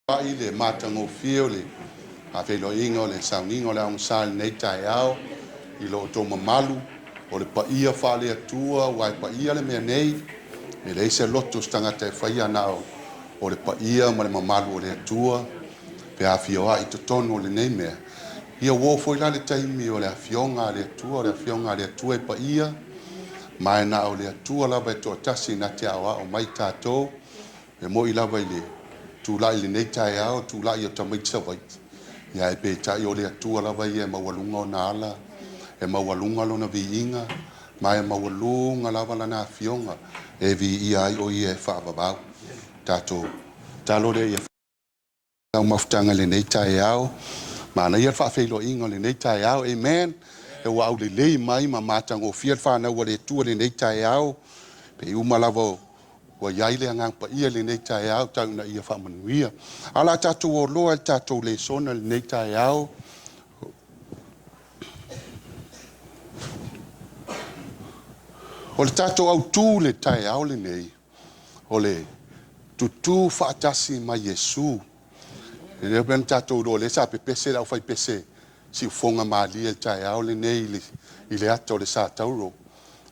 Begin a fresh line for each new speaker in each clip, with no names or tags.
I le matagofie o le faafeiloaiga o le sauniga o le aogasa i lenei taeao i lo outou mamalu o le paia faale-Atua, aua e paia le mea nei, e leai se loto o se tagata e faia na o le paia ma le mamalu o le Atua pe afioai i totonu o lenei mea. Ia ua oo foi la le taimi o le afioga a le Atua, o le afioga a le Atua e paia, ma e na o le Atua lava e toatasi na te aoao mai tatou. E moni lava i le tulai i lenei taeao, tulai o tamaiti Savaii, ia ae peitai o le Atua lava ia e maualuga ona ala, e maualuga lona viiga, ma e maualuga lava lana afioga e viia ai o ia e faavavau. Tatou tatalo lea ia lau mafutaga i lenei taeao. Manaia le faafeiloaiga o lenei taeao, amen. E ua aulelei mai ma matagofie le fanau a le Atua i lenei taeao. Pei uma lava ua i ai le Agaga Paia i lenei taeao, tau ina ia faamanuia. Ae o le a tatou o loa i le tatou lesona i lenei taeao. O le tatou autu i le taeao lenei, o le tutu faatasi ma Iesu. E lelei ona tatou iloa o lea sa pepese le aufaipese siufofoga malie i le taeao lenei i le ata o le satauro.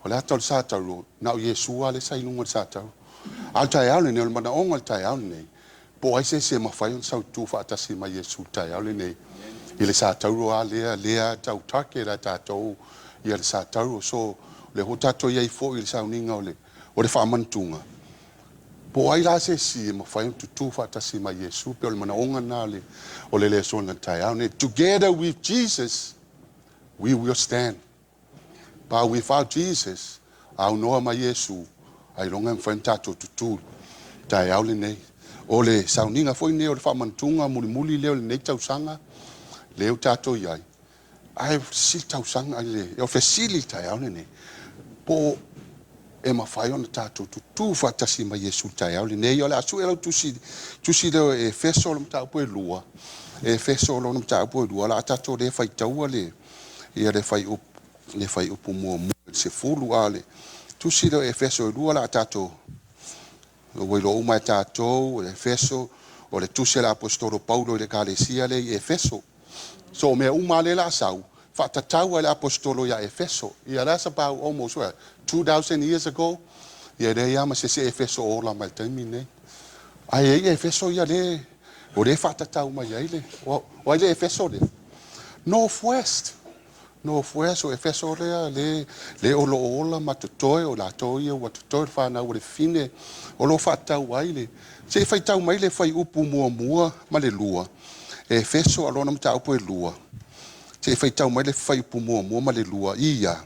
O le ata o le satauro, na o Iesu lava lea sa i luga o le satauro. A o le taeao lenei, o le manaoga o le taeao lenei, po o ai se isi e mafai ona sau tutu faatasi ma Iesu i le taeao lenei i le satauro lava lea tau target a tatou ia le satauro. So, o lea foi tatou i ai foi i le sauniga o le faamanatuga, po o ai la se isi e mafai ona tutu faatasi ma Iesu, pe o le manaoga lena o le lesona i le taeao lenei. Together with Jesus, we will stand. But without Jesus, aunoa ma Iesu, ailoga e mafai ona tatou tutu taeao lenei. O le sauniga foi lenei o le faamanatuga mulimuli lea o lenei tausaga, lea ua tatou i ai. Ae fesili tausaga, o fesili le taeao lenei, po e mafai ona tatou tutu faatasi ma Iesu i le taeao lenei. O le a sue lau tusi, tusi lea o Efeso o le mataupu e 2, Efeso lona mataupu e 2, o le a tatou le faitaua le, ia le fuaiupu muamua i le 10, a o le tusi lea o Efeso e 2, o le a tatou, ua iloa uma e tatou, o Efeso, o le tusi a le Aposetolo Paulo i le Ekalesia lea i Efeso. So o mea uma lava lea o le a sau, faatatau lava i le Aposetolo ia Efeso. Ia, that's about almost what, 2000 years ago. Ia e leai lava ma se isi Efeso o ola mai le taimi lenei. Ae e i ai Efeso ia le, o lea e faatatau mai ai le, o ai le Efeso lea? North West. North West, o Efeso lea, le o lo o ola ma totoe, o latou ia ua totoe le fanau o le fine, o lo o faatatau ai le, se i faitau mai le fuaiupu muamua ma le lua, Efeso a lona mataupu e 2, se i faitau mai le fuaiupu muamua ma le lua, ia.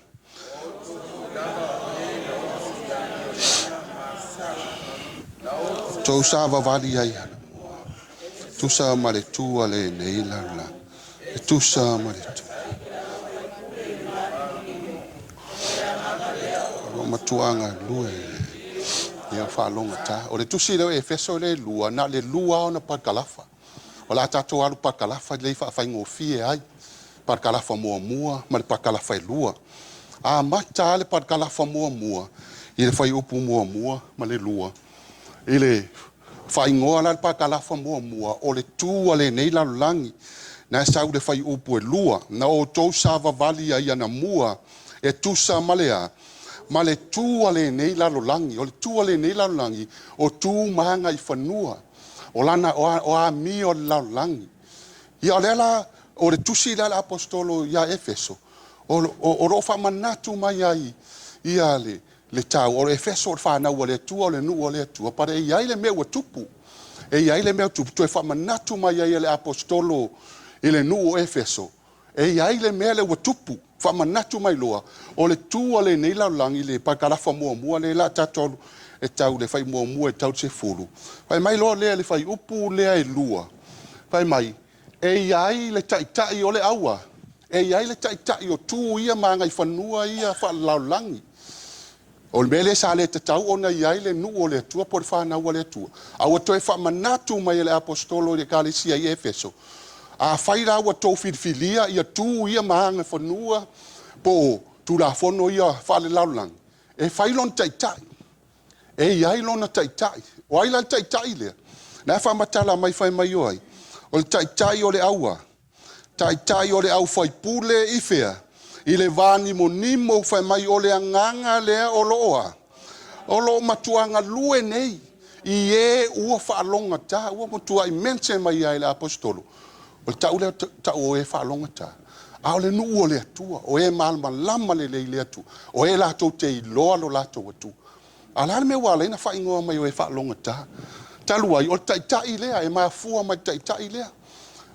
Tou savavali ai tusa ma le tu a lenei lalolagi, e tusa ma le tu. O matuaga lue, ia faalogata. O le tusi lea o Efeso lea e 2, na o le 2 ona pakalafa. O le a tatou alu pakalafa lelei faafaigofie ai. Pakalafa muamua ma le pakalafa e 2. Amata le pakalafa muamua i le fuaiupu muamua ma le 2. I le faaigoa la le pakalafa muamua, o le tu a lenei lalolagi. Na sau le fuaiupu e 2, na outou savavali ai anamua e tusa ma le a? Ma le tu a lenei lalolagi. O le tu a lenei lalolagi, o tu ma aga i fanua. O lana, o amio o le lalolagi. Ia o lea la, o le tusi lea a le Aposetolo ia Efeso, o lo o faamanatu mai ai ia le tau, o Efeso o le fanau a le Atua, o le nuu a le Atua, para e i ai le mea ua tupu. E i ai le mea ua tupu, toe faamanatu mai ai e le Aposetolo i le nuu o Efeso, e i ai le mea lea ua tupu, faamanatu mai loa, o le tu a lenei lalolagi, le pakalafa muamua lea la tatou e tau le fai muamua e tau le 10. Fai mai loa lea le fuaiupu lea e 2, fai mai, e i ai le taitai o le aua, e i ai le taitai o tu ia ma agaifanua ia faalelalolagi. O le mea lea sa le tatau ona i ai le nuu o le Atua po o le fanau a le Atua. A ua toe faamanatu mai e le Aposetolo i le Ekalesia i Efeso, afai la ua tou filifilia ia tu ia ma agaifanua po o Tulafono ia faalelalolagi, e fai lona taitai. E i ai lona taitai. O ai la le taitai lea? Na faamatala mai fai mai o ai. O le taitai o le aua. Taitai o le au faipule i fea. I le vanimonimo fai mai o le agaga lea o loo a. O loo matua galue nei. I e ua faalogogata, ua matuai mention mai ai e le Aposetolo. O le tau lea tau o e faalogogata. A o le nuu o le Atua, o e malamalama lelei i le Atua, o e latou te iloa lo latou Atua. A o le a le mea ua ala ai ona faaigoa mai o e faalogogata? Talu ai, o le taitai lea, e mafua mai i le taitai lea.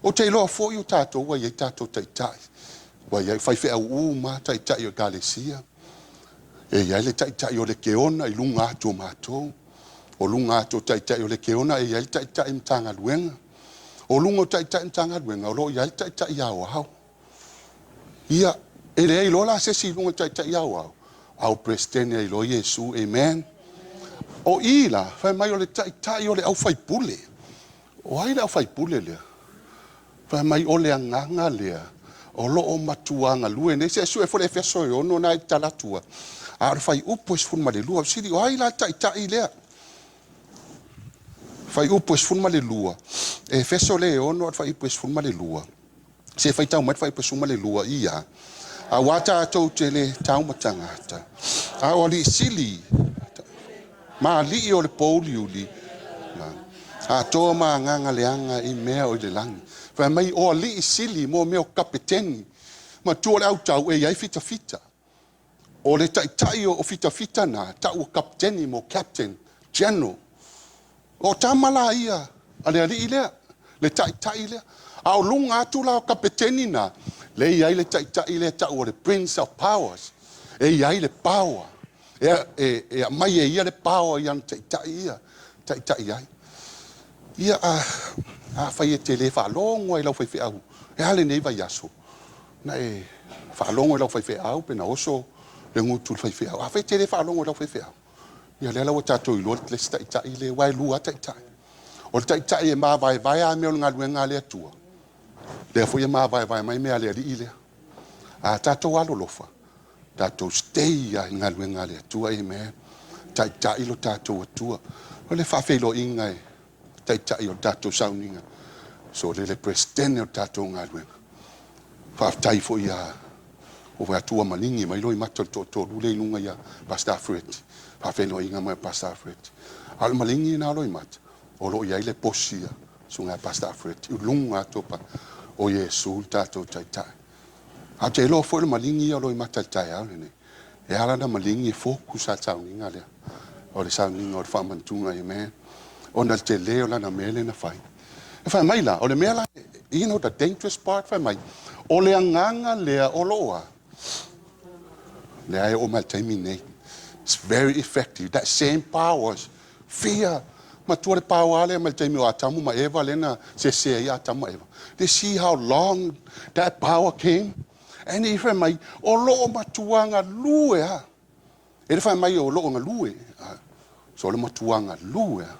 Ou te iloa foi o tatou ua i ai tatou taitai. Ua i ai faifeau uma lava taitai o ekalesia. E i ai le taitai o Lekeona i luga atu o matou. O luga atu o taitai o Lekeona e i ai le taitai Matagaluega. O luga o taitai Matagaluega o lo o i ai le taitai aoao. Ia, e leai loa la se isi i luga o le taitai aoao, a o Peresetene ai loa Iesu, amen. O i la, fai mai o le taitai o le aufaipule. O ai le aufaipule lea? Fai mai o le agaga lea o lo o matua galue nei. Se i sue foi le Efeso e 6 na e tala atu ai. A o le fuaiupu e 12, o fesili, o ai la le taitai lea? Fuaiupu e 12, Efeso lea e 6 o le fuaiupu e 12. Se faitau mai le fuaiupu e 12 ia. Auā tatou te le taumatagata, a o alii sili ma alii o le pouliuli, atoa ma agaga leaga i mea o i le lagi. Fai mai o alii sili mo mea o kapeteni. Matua o le autau e i ai fitafita. O le taitai o fitafita na, tau o kapeteni mo captain, general. O tama la ia a le alii lea, le taitai lea. A o luga atu la o kapeteni na, lea e i ai le taitai lea tau o le Prince of Powers. E i ai le power. E aumai e ia le power i ana taitai ia, taitai ai. Ia, afai e te le faalogo ai i lau faifeau, e a lenei vaiaso? Na e faalogo i lau faifeau pe na oso le gutu i le faifeau. Afai e te le faalogo i lau faifeau, ia lea la ua tatou iloa le isi taitai lea, aua e lua lava taitai. O le taitai e mavaevae lava mea o le galuega a le Atua, lea foi e mavaevae mai mea a le alii lea. A tatou alolofa, tatou stay lava i galuega a le Atua, amen. Taitai lo tatou Atua. O le faafeiloaiga e taitai o le tatou sauniga. So le le Peresetene o le tatou galuega. Faafetai foi ia ua atua maligi mai loimata o le toatolu lea i luga ia Pastor Fred. Faafeiloaiga mai Pastor Fred. A o le maligi lena o loimata, o lo o i ai le posi a susuga ia Pastor Fred i luga atu o Iesu le tatou taitai. A ou te iloa foi le maligi ia o loimata i le taeao lenei. E ala ona maligi e focus lava le sauniga lea. O le sauniga o le faamanatuga, amen. Ona le tele o lana mea lea na fai. E fai mai la, o le mea la, you know the dangerous part, fai mai, o le agaga lea o loo a. Lea e oo mai le taimi nei. It's very effective. That same powers. Fear. Matua le power lea mai le taimi o Atamu ma Eva lea na sese ai Atamu ma Eva. They see how long that power came. And i fai mai, o loo matua galue a. E le fai mai o loo galue. So o le matua galue a.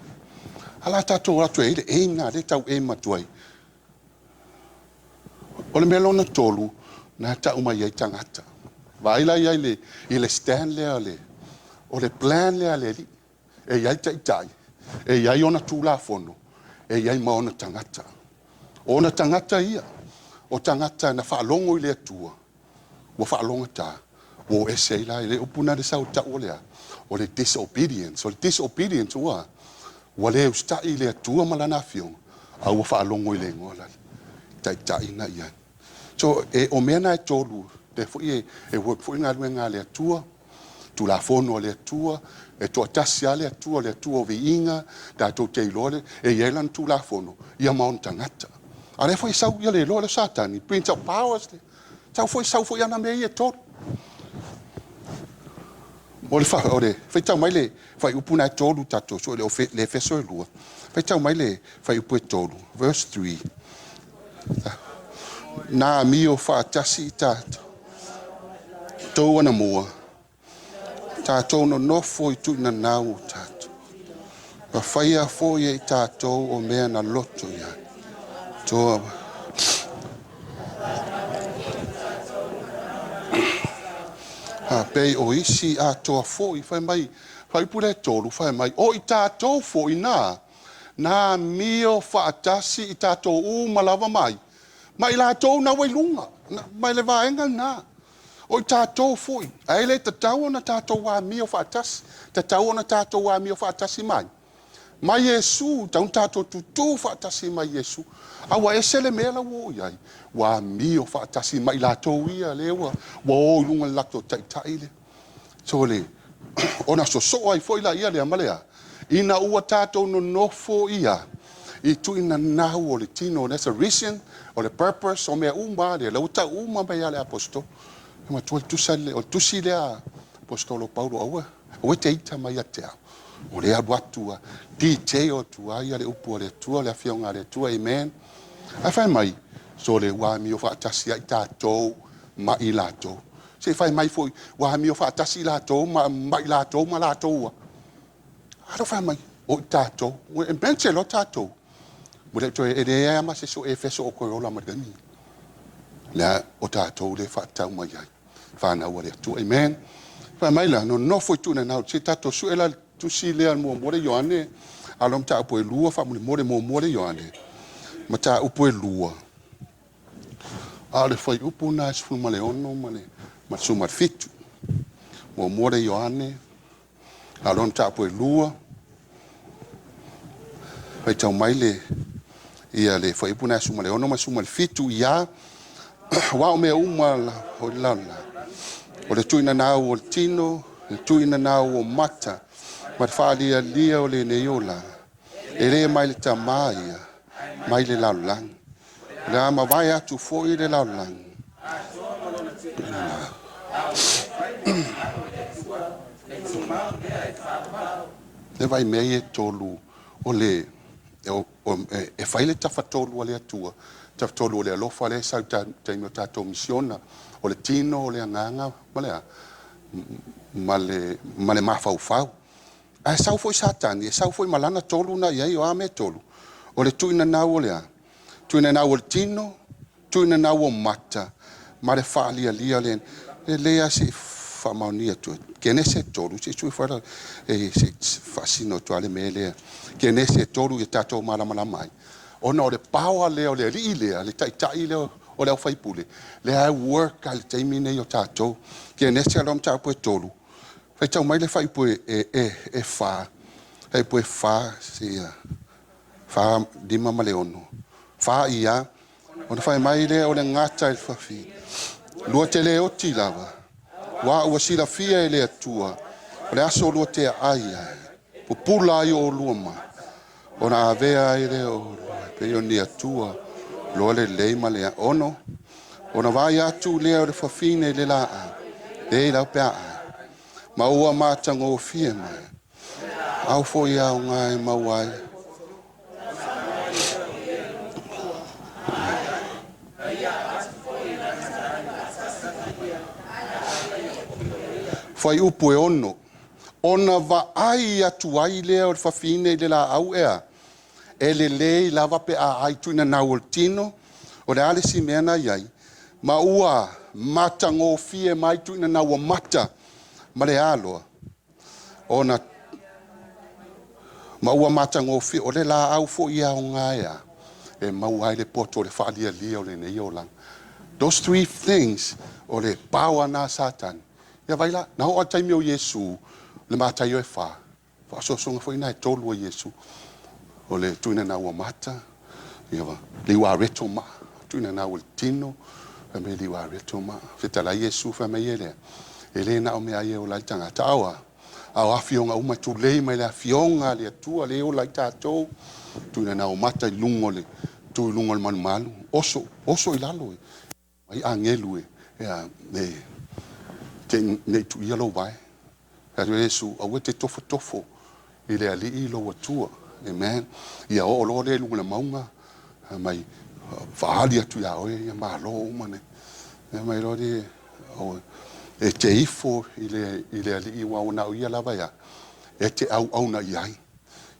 Ala tatou atu e i le aim na le tau aim atu ai. O le mea lona tolu, na tau mai ai tagata. Vaai la i le, i le stand lea o le plan lea a le alii. E i ai taitai, e i ai ona tulafono, e i ai ma ona tagata. O ona tagata ia, o tagata na faalogo i le Atua, ua faalogogata, ua o ese ai la i le upu na le sau tau o le a, o le disobedience. O le disobedience ua le usitai i le Atua ma lana afioga, a ua faalogo i le igoa la taitai na i ai. So, e, o mea na e tolu, lea foi e work foi galuega a le Atua, Tulafono a le Atua, e toatasi lava le Atua, le Atua o viiga, tatou te iloa le, e i ai lana Tulafono, ia ma ona tagata. A lea foi sau ia le iloa le Satani, Prince of Powers, sau foi sau foi ana mea ia e tolu. O le, o le faitau mai le fuaiupu na e tolu tatou, so le Efeso e 2, faitau mai le fuaiupu e 3, verse 3. Na amio faatasi i tatou. Tou anamua, tatou nonofo i tuuinanau o tatou. Ma faia foi e i tatou o mea na loto i ai. Toa. A pei o isi atoa foi, fai mai, fuaiupu le 3, fai mai, o i tatou foi na, Na amio faatasi i tatou uma lava mai, ma i latou na ua i luga, mai le vaega lena. O i tatou foi, ae le tatau ona tatou amio faatasi, tatau ona tatou amio faatasi mai ma Iesu, tatau ona tatou tutū faatasi ma Iesu. A ua ese le mea la ua oo i ai, ua amio faatasi ma i latou ia lea ua o i luga i le latou taitai lea. So le, ona sosoo ai foi laia lea ma le a, ina ua tatou nonofo ia i tuuinanau o le tino. That's a reason, o le purpose, o mea uma lea, la ua tau uma mai lava le aposetolo. E matua le tusa o le tusi lea aposetolo Paulo, aua, aua te ita mai ia te au. O le alu atu a detail atu ai le upu a le Atua, le afioga a le Atua, amen. Ae fai mai, so le ua amio faatasi ai tatou ma i latou. Se fai mai foi, ua amio faatasi i latou ma i latou ma latou. A fai mai, o i tatou. E benche lo tatou. Ua le toe e le ama se so e feso o koe ola ma le kami. Lea o tatou le faatatau mai ai. Whanau a le Atua, amen. Fai mai la, nonofo i tuuina nau, se tatou sue la tusi lea muamua le Ioane, alo mataupu e 2, faamolemole muamua le Ioane, mataupu e 2. A o le fuaiupu na e 16 ma le 17. Muamua le Ioane, alo mataupu e 2, faitau mai le, ia le fuaiupu na e 16 ma le 17, ia, wa o mea uma la, o la la, o le tuuina nau o le tino, le tuuina nau o mata, ma le faalialia o lenei olaga, e le mai le tamā ia, mai le lalolagi. O le a mavae atu foi le lalolagi. Le vai mea ia e tolu, o le, e fai le tafatolu a le Atua, tafatolu o le alofa lea e sau taimi o tatou misiona, o le tino, o le agaga, ma le a, ma le mafaufau. Ae sau foi Satani, e sau foi ma lana tolu na i ai, o a mea tolu, o le tuuina nau o le a, tuuina nau o le tino, tuuina nau o mata, ma le faalialia le, e lelei lava se i faamaonia atu. Kenese 3, se i sui fara, e se i faasino atu le mea lea. Kenese 3 ia tatou malamalama ai. Ona o le power lea o le alii lea, le taitai lea o le aufaipule, lea e work a le taimi nei o tatou. Kenese alo mataupu e 3, faitau mai le fuaiupu e 4, fuaiupu e 4, sia, 4, 5 ma le 6. 4 ia, ona fai mai lea o le gata i le fafi. Lua te le oti lava, wa ua silafia e le Atua, o le aso lua te ai ai, pupula ai o lua ma, ona avea ai lea o lua, pe o ni Atua, loa le lei ma le ono, ona vai atu lea o le fafine i le laau, le lau pe ai, ma ua matagofie mai, au foi au ngai mau ai. Fuaiupu e 6, ona vaai atu ai lea o le fafine i le laau ea, e lelei lava pe a ai tuuina nau o le tino, o le a le si mea na i ai, ma ua matagofie mai tuuina nau o mata ma le aloa, ona ma ua matagofie, o le laau foi e aoga ea, e maua ai le poto o le faalialia o lenei olaga. Those three things, o le power na Satani. Ia vai la, na o a taimi o Iesu, le Mataio e 4, faasoasoga foi na e 3 a Iesu. O le tuuina nau o mata, ia va, le ua reto ma, tuuina nau o le tino, fa me le ua reto ma. Fetalai Iesu fa me ia lea, e le na o mea ia o lai tangata aua, a o afioga uma tulei mai le afioga le Atua le o lai tatou, tuuina nau o mata i luga o le, tu i luga o le malumalu, oso, oso i lalo e, mai angelu e, ia, e, te nei tu ia lou vai. Ka Iesu, aua te tofotofo i le alii lou Atua. Amen. Ia o loa le luga le maunga, mai faali atu ia oe, ia malo uma nei. Ia mai loa le, o, e te ifo i le alii ua ona o ia lava ia, e te au au na i ai.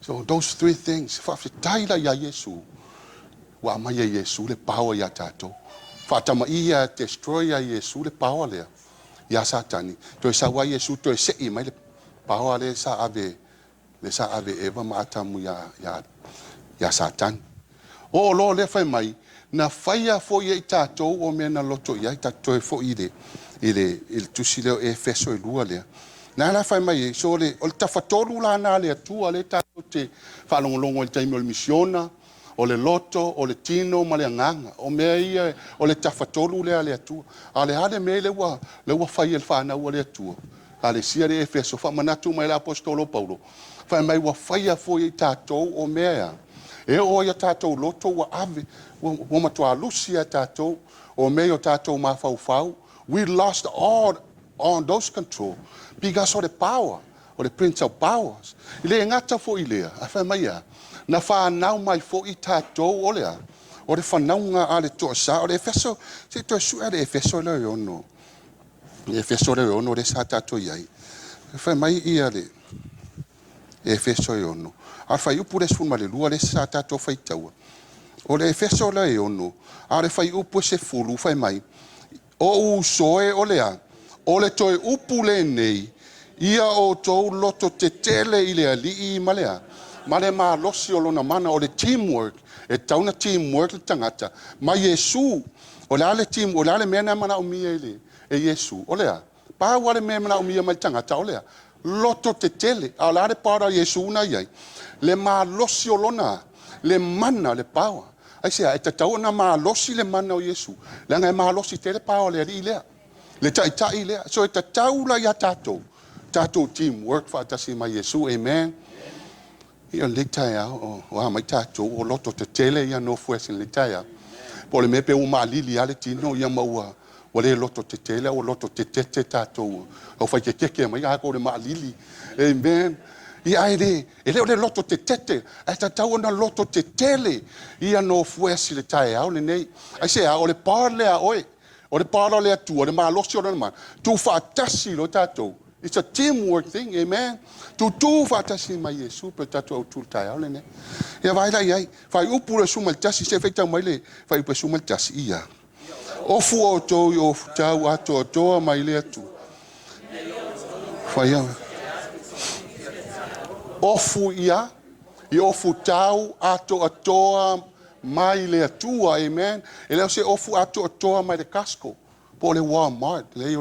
So those three things, faafetai la ia Iesu, ua aumai e Iesu le power ia tatou. Faatama ia destroy ia Iesu le power lea, ia Satani. Toe sau ai Iesu, toe sei mai le power lea sa ave lea sa ave e Eva ma Atamu ia Satani. Oo loa lea fai mai, na faia foi e i tatou o mea na loto i ai. Tatou toe foi i le tusi lea o Efeso e 2 lea. Na la fai mai ai, so o le tafatolu la na le Atua lea tatou te faalogologo i le taimi o le misiona, o le loto, o le tino ma le agaga. O mea ia, o le tafatolu lea a le Atua. A o le a le mea lea ua fai e le fanau a le Atua? Alesia le Efeso, faamanatu mai le aposetolo Paulo, fai mai ua faia foi e tatou o mea e oo ai a tatou loto ua ave, ua matua lusi a tatou, o mea o tatou mafaufau. We lost all on those control because of the power, o le prince of powers. I le gata foi lea, a fai mai ia, na whanau mai foi tatou o lea, o le whanauga a le toasa, o le Efeso, se toe sue le Efeso lea e 6. Le Efeso lea e 6 le sa tatou i ai. E fai mai ia le Efeso e 6. A fai upu le 12 le sa tatou faitaua. O le Efeso lea e 6, a le fai upu e 10, fai mai, o uso e o lea, o le toe upu lenei, ia outou loto tetele i le alii ma lea, ma le malosi o lona mana, o le teamwork, e tauna teamwork le tagata, ma Iesu, o le a le team, o le a le mea na manaomia i le, e Iesu, o lea, pau le mea manaomia mai le tagata, o lea, loto tetele, a o le a le para Iesu na iai, le malosi o lona, le mana, le power. Ai se e tatau ona malosi le mana o Iesu. Leaga e malosi tele power le alii lea. Le taitai lea. So e tatau la ia tatou. Tatou teamwork faatasi mai Iesu. Amen. Ia le taeao o a mai tatou o loto tetele ia no fuesi le taeao. Po le mea pe ua maalili a le tino ia ma ua le loto tetele ua loto tetete tatou. Au fai keke mai a ko le maalili. Amen. Ia ai le, e le o le loto tetete, ae tatau ona loto tetele ia no fuesi le taeao lenei. Ai se a, o le par lea oe, o le par le Atua, le malosi o le mana, tu faatasi lo tatou. It's a teamwork thing, amen. Tutu faatasi mai Iesu pe tatou au tu taeao lenei. Ia vai la iai, fai upu le 11, se faitau mai le fai upu le 11, ia. Ofu outou i ofu tau atoatoa mai le Atua. Fai au. Ofu ia, i ofu tau atoatoa mai le Atua, amen. E leo se ofu atoatoa mai le Costco, po o le Walmart, le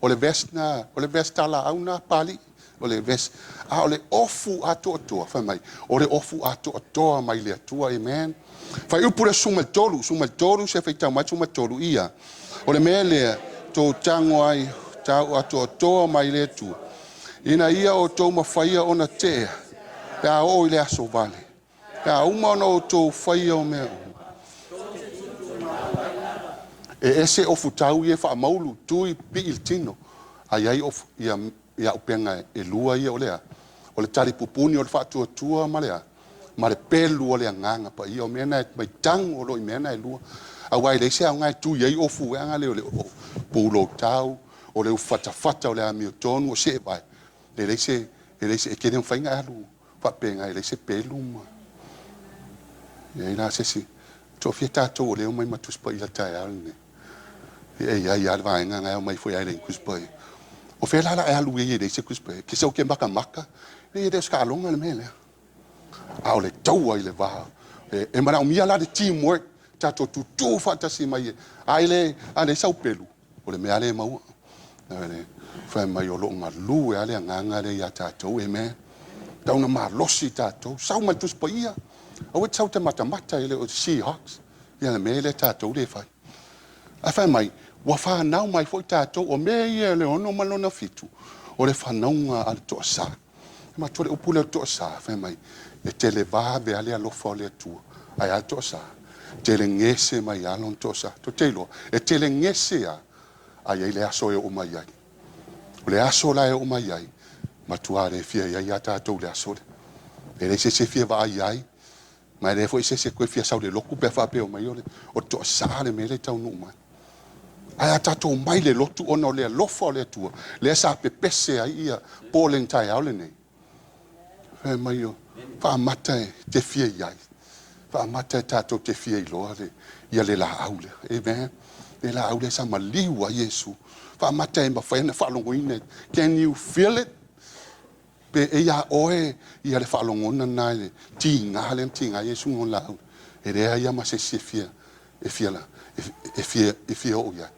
o le vest na, o le vest ala au na pali, o le vest, a o le ofu atoatoa, fai mai, o le ofu atoatoa mai le Atua, amen. Fai upu le 13, 13, se faitau mai 13, ia. O le mea lea, tou tago ai, tau atoatoa mai le Atua. Ina ia outou mafaia ona tea, pe a oo i le aso vale. Pe a uma ona outou faia o mea uma. E ese ofu tau ia faamaulu, tui pii le tino. Ai ai ofu, ia, ia upenga e lua ia o lea. O le tali pupuni o le faatuatua ma lea. Ma le pelu o le agaga pa ia o mea na e mai tango o lo i mea na e lua. Aua i le isi au ngai tu iai ofu e anga le o le pulo tau, o le ufatafata o le amio tonu o se vai. Le leise e kene whainga alu whapenga e leise pelu ma. Ia ina se si. To fia tātou o leo mai matuspa i la tae au ne. E ia ia le vaenga ngai mai foi ai le kuspa. O fe la la e alu e leise kuspa. Ke sau ke maka maka. E le ska longa le mele. A o le taua i le vā. E mana umia la de teamwork. Tātou tutu whaatasi mai e. A ile a le sau pelu. O le mea le maua. Le fai mai o lo ngalu e ale nganga le ia tātou, amen. Tauna malosi tātou. Sau mai tuspa ia. Au e sau te matamata i le o Seahawks. Ia le mea le tātou le fai. A fai mai, ua whanau mai foi tātou, o mea ia le 6 ma lona 7, o le whanauga a le toasa. E matua le upu le toasa, fai mai, e tele vave ale alofa o le Atua. Ai a toasa. Tele ngese mai a lon toasa. To te iloa, e tele ngese a, ai ai le aso e o mai ai. O le aso la e o mai ai, matua le fia ia ia tātou le aso le. E le se se fia va ai ai, ma le foi se se koe fia sau le loku pe whape o mai o le, o toasa le mele tau nuu mai. Ai a tātou mai le lotu ona o le alofa o le Atua. Le sa pepese ai ia po le ntai au le nei. Fai mai o, whaamata e te fia i ai. Whaamata e tātou te fia i loa le, ia le la au le. Amen. Le la au le sa maliu a Iesu. Whaamata e mawhai na whaalongoina. Can you feel it? Pe e iā oe ia le faalogona lena i le tiga lea na tiga ai Iesu ma lona laau. E leai lava ma se isi e fia, e fia, e fia, e fia oo i ai.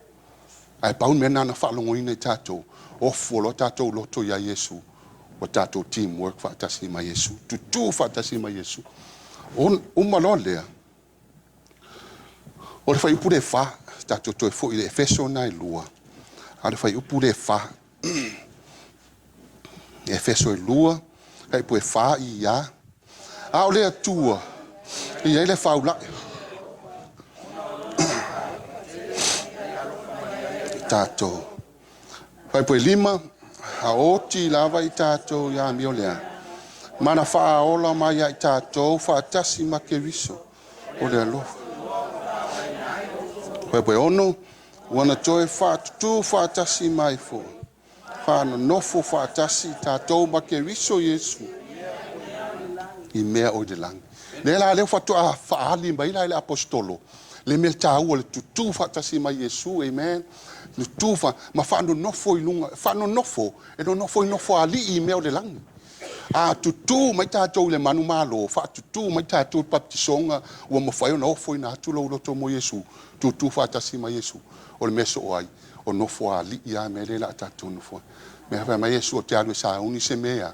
Ae pau le mea lena na faalogoina i tatou, ofo loa tatou loto iā Iesu, ua tatou team work faatasi ma Iesu, tutū faatasi ma Iesu. Uma loa lea, o le fuaiupu le 4, tatou toe foi i le Efeso lena e 2, a o le fuaiupu le 4. Efeso e 2, fuaiupu e 4 i a. A o le Atua, e i ai le faulai tatou. Fuaiupu e 5, a oti lava i tatou i amio lea, ma na faaola mai ia i tatou faatasi ma Keriso o le alofa. Fuaiupu e 6, ua na toe faatutū faatasi mai foi, faanonofo faatasi tatou ma Keriso Iesu i mea o i le lagi. Lea la lea faatoa faaali mai la e le aposetolo le mea taua le tutū faatasi mai Iesu, amen. Tutū ma faanonofo i luga, faanonofo, e nonofo i nofo a alii i mea o le lagi. A tutū mai tatou i le manumalo, faatutū mai tatou i le papatisoga, ua mafai ona ofoina atu lou loto mo Iesu, tutū faatasi ma Iesu. O le mea soo ai, o nofo a alii lava mea lea o le a tatou nonofo ai. Mea fai mai Iesu o te alu e sauni se mea,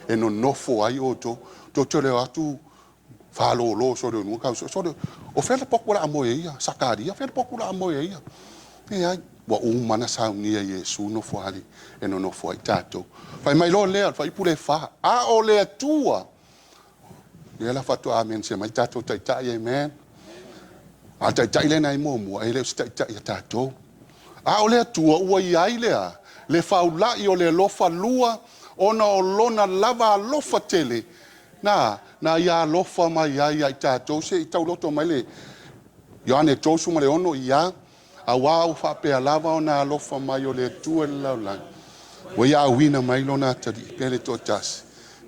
e nonofo ai outou. Tou te le o atu fālōlō sole honua kau sole. O fea le potu o le a moe ai ia? Sakaria, fea le potu o le a moe ai ia? Leai, ua uma ona saunia e Iesu nofo a alii e nonofo ai tatou. Fai mai loa lea, fuaiupu le 4, a o le Atua, lea la faatoa amene se mai tatou taitai, amen. A taitai lena i muamua, e le o se taitai a tatou. A o le Atua ua i ai lea, le faulai o le alofa lua, ona o lona lava alofa tele, na ia alofa mai ai ia i tatou, se i tauloto mai le Ioane 36 ia, auā ua faapea lava ona alofa mai o le Atua i le lalolagi, ua ia auina mai lona atalii pele toatasi,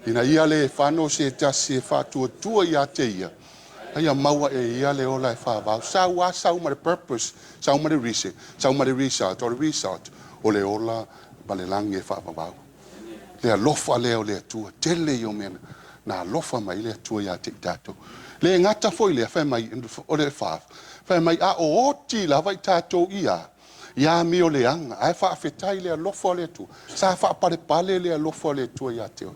ina ia le fano se tasi e faatuatua ia te ia, a ia maua e ia le ola e faavavau. Sau a sau ma le purpose, sau ma le reason, sau ma le result, o le result, o le ola ma le lagi e faavavau. Le alofa lea o le Atua, tele ia o mea na alofa mai le Atua ia te i tatou. Le gata foi lea, fai mai, o le 4, fai mai, a o oti lava i tatou ia, ia amio leaga, ae faafetai le alofa o le Atua, sa faapalepale le alofa o le Atua ia te oe.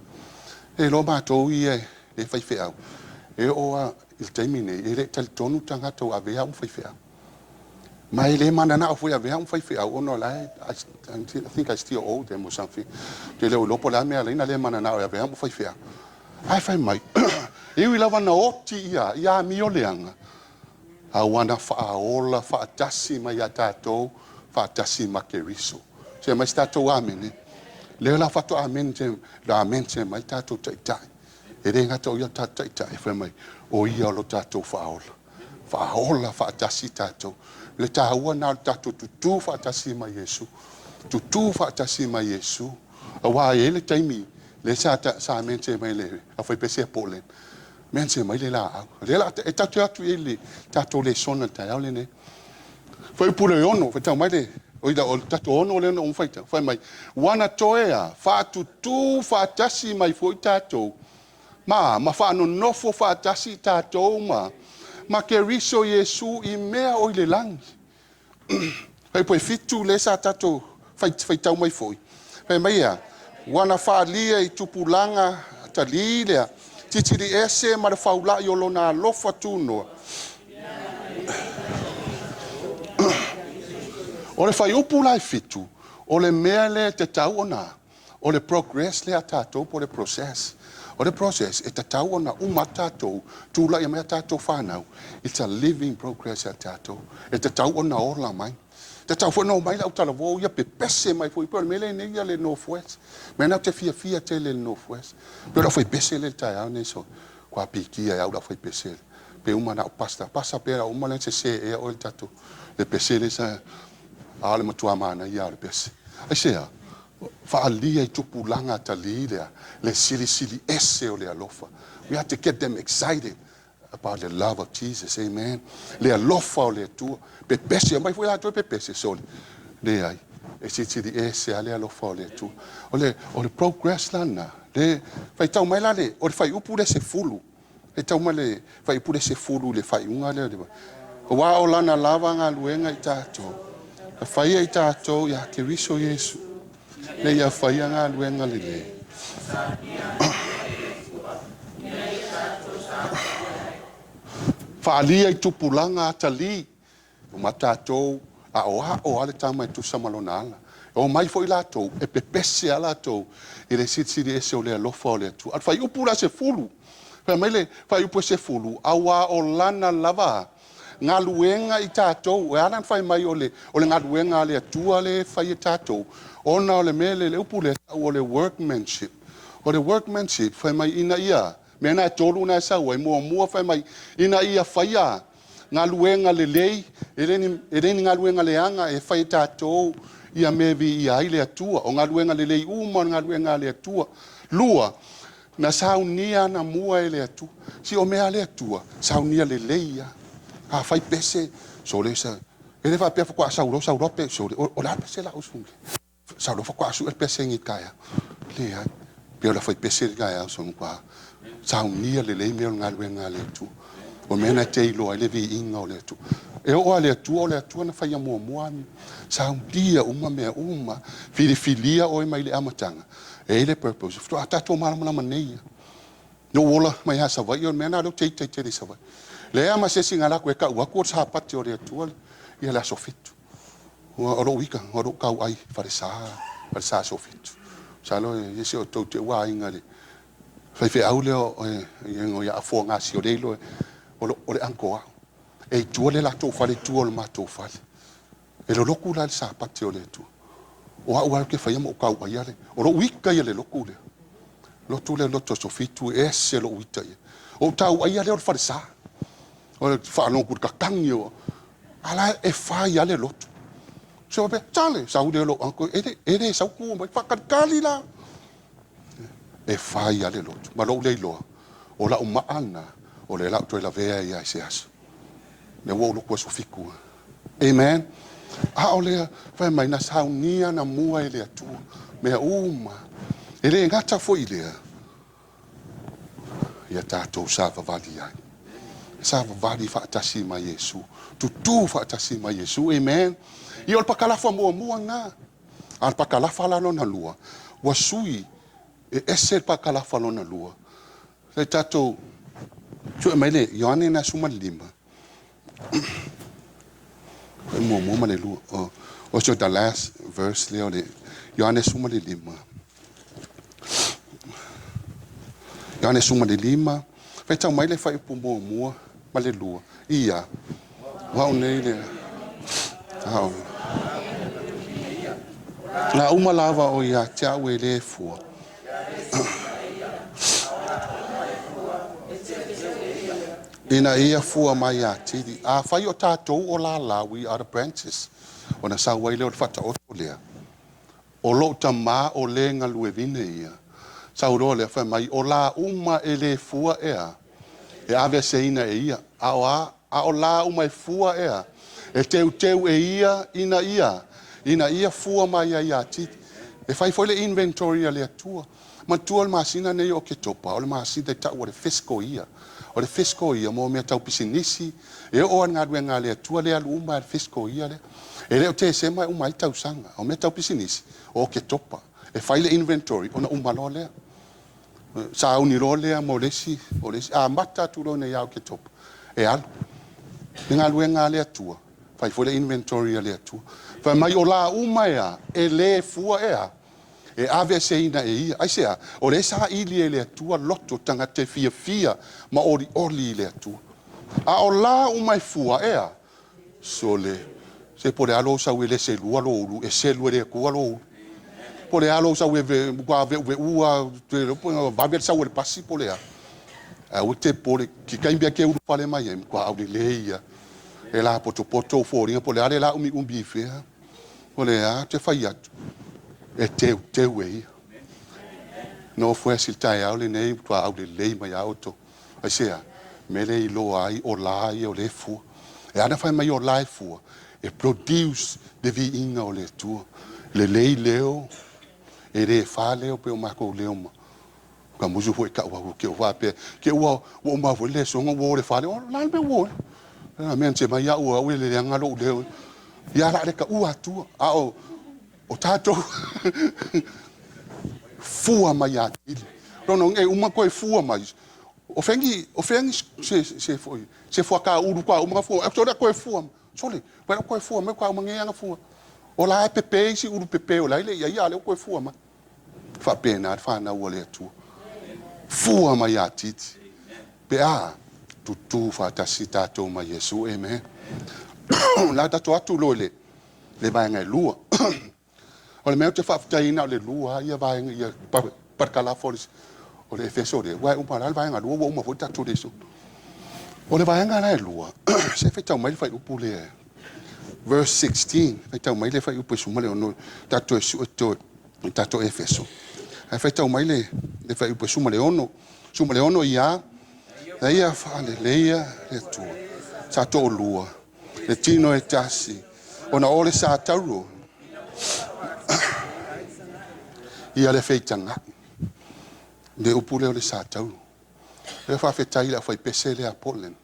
E iloa matou ia le faifeau, e oo lava i le taimi nei, e le talitonu tagata ua avea au ma faifeau. Ma e le mananao foi e avea au ma faifeau, ona o la e, I think I still owe them or something. Te le o iloa po o le a mea ala le mananao e avea au ma faifeau. Ae fai mai, e ui lava na oti ia, ia amio leaga, a ua na faaola faatasi mai ia tatou, faatasi ma Keriso. Se mai se tatou amene. Lea la faatoa amene te, la amene se mai tatou taitai. E le gata o ia tatou taitai, fai mai, o ia o lo tatou faaola. Faaola faatasi tatou. Le taua na o le tatou tutū faatasi ma Iesu. Tutū faatasi ma Iesu. Auā e i ai le taimi, le sa amene mai le au faipese a Portland. Mea mai le laau. Lea la e tatou atu i ai le tatou lesona le taeao lenei. Fuaiupu le 6, faitau mai le, o ila o le tatou 6 lea na uma faitau. Fai mai, ua na toe a, faatutū faatasi mai foi tatou, ma faanonofo faatasi tatou ma Keriso Iesu i mea o i le lagi. Fuaiupu e 7 lea sa tatou faitau mai foi. Fai mai ia, ua na faalia i tupulaga talī lea, titili ese ma le faulai o lona alofa tunoa. O le fuaiupu la e 7, o le mea lea e tatau ona, o le progress lea a tatou po o le process. O le process e tatau ona uma tatou, tulai mai a tatou whanau. It's a living progress a tatou. E tatau ona ola mai. Tatau foi na o mai le autalavou ia pepese mai foi. Po o le mea lenei ia le North West. Mea na te fiafia tele le North West. Pe o le au faipese le taeao nei so. Kua pikia e au le au faipese. Pe uma na o pasta. Pasta pe au uma le se se ea o le tatou. Le pese le sa a le matua mana ia o le pese. Ai se a, faalia i tupulaga talī lea, le silisili ese o le alofa. We have to get them excited about the love of Jesus, amen. Le alofa o le Atua. Pepese, mai foi latou e pepese, sole. Leai. E silisili ese lava le alofa o le Atua. O le progress la lena, le faitau mai la le, o le fuaiupu lea 10, faitau mai le fuaiupu lea 10 i le faaiuga lea, aua o lana lava galuega i tatou, na faia i tatou ia Keriso Iesu, ina ia faia galuega lelei. Faalia i tupulaga atalii, ma tatou aoao lava le tama e tusa ma lona ala. E omai foi latou, e pepese lava latou i le silisili ese o le alofa o le Atua. A o le fuaiupu la 10, fai mai le fuaiupu e 10, aua o lana lava galuega i tatou. E ala ona fai mai o le galuega a le Atua lea e fai e tatou, ona o le mea lea, le upu lea e tau o le workmanship. O le workmanship, fai mai ina ia, mea na e tolu na e sau ai, muamua fai mai, ina ia faia galuega lelei, e le ni galuega leaga e fai e tatou ia mea e viia ai le Atua. O galuega lelei uma o le galuega a le Atua. Lua, na saunia anamua e le Atua. Si o mea a le Atua, saunia lelei lava. A fai pese, sole sa, e le faapea faatoa sau loa, sau loa pe, sole, o le a le pese la usu? Sau loa faatoa sue le pese i taeao. Leai, pe o le fai pese le taeao so kwa. Saunia lelei mea o le galuega a le Atua. O mea na te iloa ai le viiga o le Atua. E oo lava i le Atua, o le Atua na faia muamua. Saunia uma mea uma. Filifilia oe mai le amataga. E i ai le purpose. Faatoa tatou malamalama nei. No ola mai ha Savaii, o le mea na lea ou te ita i tele i Savaii. Lea ma se isi na alu atu e tau atu o le Sapati o le Atua ia le aso 7. O lou ita, o lou tau ai falesa, falesa aso 7. Masalo e se o tou te ua aiga le faifeau lea o ia afoa gasi o le ilo o le uncle au. E i tua le latou fale, tua o le matou fale. E lolotu la le Sapati o le Atua. O au au ke whaia mo kau ai ale. O lou ita ia le lotu lea. Lotu lea lotu aso 7 e ese lou ita ia. O tau ai ale o le falesa. O le whaalongu katangi o. Ala e whai ale lotu. So pe tale sau le lo anko e le sau ku mai whakalikali la. E whai ale lotu. Ma lou le iloa. O la uma ana o le lau toi la vea ia i se aso. Le ua loku aso fiku. Amen. A o lea, fai mai na saunia na mua e le Atua. Mea uma. E le ngata foi lea. Ia tātou savavali ai. Savavali whaatasi mai Iesu. Tutu whaatasi mai Iesu. Amen. Ia o le pakalafa mua mua ngā. A le pakalafa la lona lua. Ua sui e ese le pakalafa lona lua. Le tātou, tue mai le, Ioane na suma lima. E mua mua ma le lua. O so the last verse lea o le Ioane suma le lima. Ioane suma le lima. Whaitau mai le whaiupu mua mua ma le lua. Ia. Wau nei le. Au. Ngā uma lava o ia te au e le fua. Ina ia fua mai a tiri. A whai o tātou o la la, we are the branches. O na sau ai leo le whata oto lea. O lou tamā o le ngaluevine ia. Sau roa lea whai mai, o la uma e le fua ea. E ave seina e ia. A o la uma e fua ea. E teu teu e ia, ina ia. Ina ia fua mai ai a tiri. E whai foi le inventory a le Atua. Matua le masina nei o ke topa. O le masina te tau o le fiscal ia. O le fiscal ia, mo mea tau pisinisi. E o an ngaluenga le Atua le alu uma le fiscal ia le. E leo te sema uma i tausanga. O mea tau pisinisi. O ke topa. E whai le inventory. Ona uma loa lea. Sa uni loa lea mo lesi. O lesi. A mata atu loa nei au ke topa. E alu. Le ngaluenga le Atua. Whai foi le inventory a le Atua. Whai mai o la uma ea. E le fua ea. E ave seina e ia. Ai sea, o le sa ili e le Atua loto tanga te fia fia ma ori ori i le Atua. A o la uma e fua ea. So le, se po le alo sau e le selua lo ulu, e selu e le kua lo ulu. Po le alo sau e ve, kua ve ve ua, te le po vave sau e le pasi po le a. A o te po le, ki kaimbia ke ulu pale mai e, kua au le le ia. E la poto poto fōringa, po le ale la umi umbi i whea. Po le a, te whai atu. E teu, teu e ia. No fue sil tai au le nei, tua au le lei mai au to. Ai sea, mele i loa ai, o la ai, o le fua. E ana whai mai o la e fua. E produce le viinga o le Atua. Lelei leo, e le fa leo pe o makou leo ma ka musu foi ka ua ke ua pe ke ua ua ma foi le songa ua le fa leo la le ua la mea te mai au au le anga lo leo ia la le ka ua tua a o tatou fua mai atili lono e uma koe fua mai o fengi se foi se fua ka ulu ka uma fua e sole koe fua sole pa koe fua mai ka uma nge fua o la e pepe isi ulu pepe o la ile ia ia le koe fua mai faapena le fanau o le Atua fua mai atiti pe a tutu faatasi tatou ma Iesu. Amen. La tatou atu loa i le vaega e lua. O le mea ou te faafetaiina o le lua ia vaega ia parakalafa o le Efeso lea, ua uma la le vaega lua ua uma foi tatou leso. O le vaega la e lua, se faitau mai le fuaiupu lea, verse 16, faitau mai le fuaiupu e 16, tatou e sue toe, tatou Efeso. Ae faitau mai le fuaiupu e 16, 16 ia, na ia faaleleia le Atua, sa toalua, le tino e tasi, ona o le sa tauro, ia le feitagai, le upu lea o le sa tauro. Le faafetai le aufaipese lea a Portland,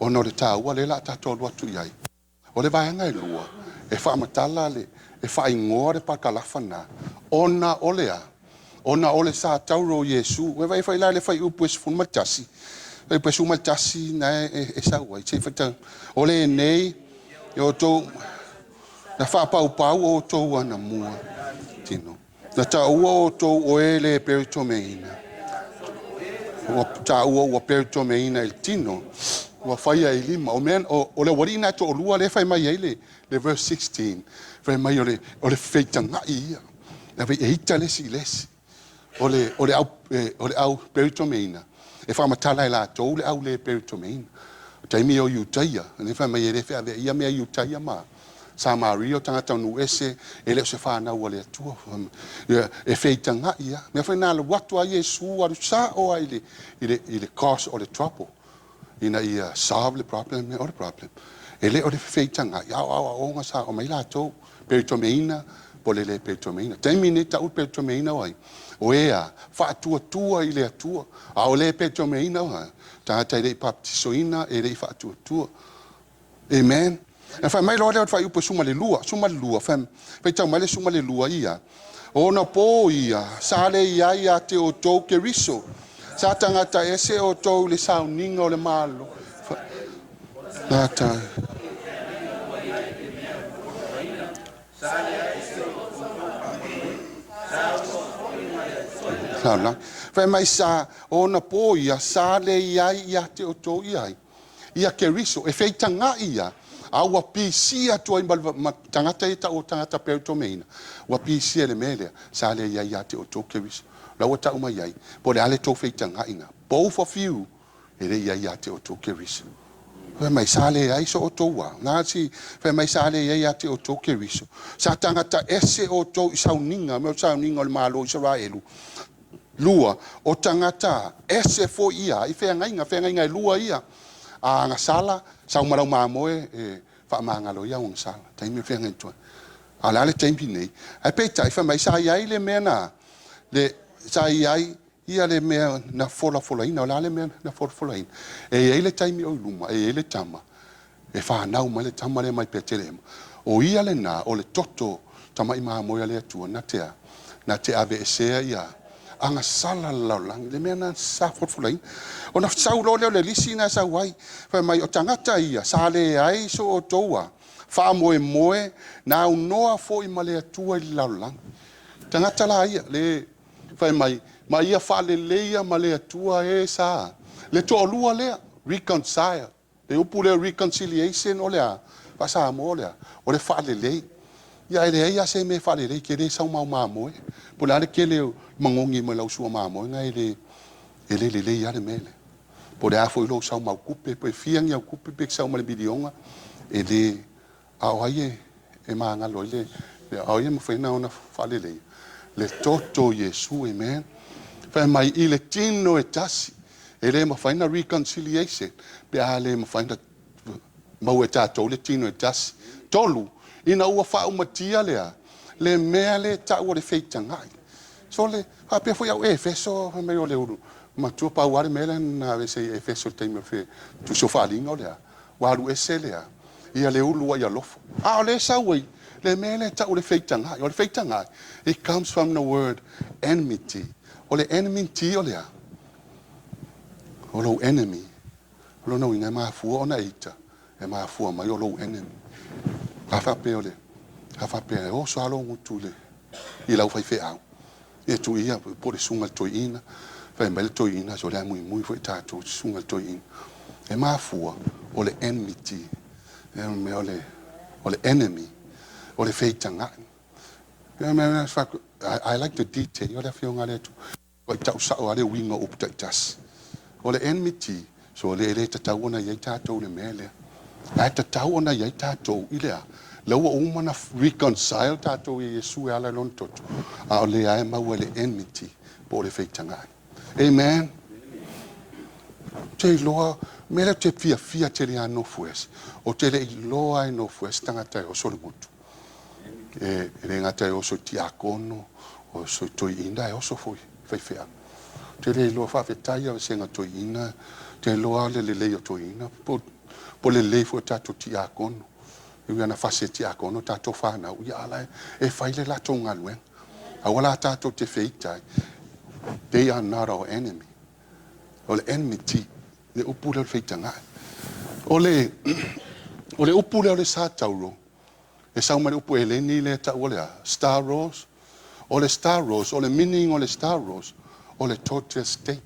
ona o le taua lea la tatou alu atu i ai. O le vaega e lua, e faamatala le, e faaigoa le pakalafa na, ona o le a, ona o le sa tauro o Iesu. Ua vai fai la le fuaiupu e 11, fuaiupu e 11 na e sau ai, se faitau, o lenei, e outou, na faapaupau outou anamua, tino. Na taua outou o e le peritomeina. Ua taua ua peritomeina i le tino. Ua faia i lima. O mea, o le aualii na e toalua lea e fai mai ai le verse 16. Fai mai o le feitagai ia. E ita le isi i le isi. O le au peritomeina. E faamatala e latou le au le peritomeina. O taimi o Iutaia. Ne fai mai e le feavea ia mea Iutaia ma Samaria o tagata nu ese e le o se whanau o le Atua. E feitagai ia. Mea foi nā le watu a Iesu alu sa o ai i le cause o le trouble. Ina ia solve le problem, o le problem. E le o le feitagai. Ao ao ao nga sa o mai latou. Peritomeina, po le le peritomeina. Taimi nei tau peritomeina o ai. O ea, faatuatua i le Atua. A o le peritomeina o ai. Tagata e le i baptisoina, e le i faatuatua. Amen. E fai mai loa lea o le fuaiupu e 12, faitau mai le 12 ia. Ona po ia, sa le iai ia te outou Keriso. Sa tagata ese outou le sauniga o le malo. Nata. Fai mai sa, ona po ia, sa le iai ia te outou iai. Ia Keriso, e feitagai ia. A ua pisia atu ai ma tagata ia tau o tagata peritomeina. Ua pisia le mea lea, sa le iai ia te outou Keriso. La ua tau mai ai, po le ale tou feitagaiga. Both of you, e le iai ia te outou Keriso. Fai mai sa le ai so outou wa. Nā si, fai mai sa le iai ia te outou Keriso. Sa tagata ese outou i sauniga, me o sauniga o le malo Israelu. Lua, o tagata ese foi ia, i feagaiga e lua ia. A ngasala, sau marau mamoe, e whaamangalo ia o ngasala. Taimi feagai tua. A la le taimi nei. Ai peitai, fai mai sa iai le mea na, le, sa iai ia le mea na folafolaina, o la le mea na folafolaina. E iai le taimi o luma, e iai le tama, e whanau mai le tama le mai Petelema. O ia le nā, o le toto, tama i mamoe a le Atua, na te ave esea ia, anga sala lalaulangi, le mea na sa folafolaina. O na sau loa lea o le lisi na sau ai, fai mai o tagata ia, sa le ai so o toua, whaamoemoe, na unoa foi ma le Atua i le lalolagi. Tagata la ia, le fai mai, ma ia whaaleleia ma le Atua e sa. Le toalua lea, reconcile. Le upu lea reconciliation o lea, whasamoa lea, o le whaalelei. Ia ele ai a se me whaalelei, ke le sau mau mamoe. Po le ale kele mangongi mai lau sua mamoe, nga ele le lei ale mele. Po le afo i lou sau mau kupe, po e fia ngi au kupe, pe sau ma le milionga, e le, a o ai e maangalo i le, a o ia mawhaina ona whaalelei. Le toto Iesu, amen. Fai mai i le tino e tasi, e le mawhaina reconciliation, pe a le mawhaina mau e tātou le tino e tasi. Tolu, ina ua whaumatia lea, Le mea lea e tau o le feitagai. So le faapea foi au Efeso fai mai o le ulu matua pau lava le mea lea na aveese i Efeso i le taimi o le tusi o Faaaliga o le a? Ua alu ese le a? Ia le ulu ai alofa. A o lea e sau ai le mea lea e tau o le feitagai. O le feitagai, it comes from the word enmity. O le enmity o le a? O lou enemy. O lona uiga e mafua ona e ita, e mafua mai o lou enemy. A faapea o le, a faapea e oso lava lou gutu i le, i lau faifeau, ia tuu ia po o le susuga i le toeaina, fai mai le toeaina, so o le a muimui foi tatou susuga i le toeaina. E mafua o le enmity, o le, o le enemy, o le feitagai. I like the detail, o le afioga a le Atua. Ua tau sao lava le uiga o upu taitasi. O le enmity, so le le tatau ona i ai tatou le mea lea. Ae tatau ona i ai tatou i le a? Lea ua uma ona reconcile tatou i Iesu e ala i lona toto, a o lea e maua le enmity po o le feitagai. Amen. Te iloa, mea lea te fiafia tele a nofo ese. O te le iloa e nofo ese tagata e oso le gutu. E le gata e oso i tiakono, oso i toeaina, e oso foi faifeau. Te le iloa faafetai a vasega toeaina, te iloa le lelei o toeaina, po lelei foi o tatou tiakono. E ui ana fasi e tiakono tatou whanau, ia ala e fai le latou galuega. Aua la tatou te feita ai. They are not our enemy. O le enmity, le upu lea o le feitagai. O le upu lea o le sa tauro, e sau mai le upu eleni lea tau o le a, stauros. O le stauros, o le meaning o le stauros, o le torture stake.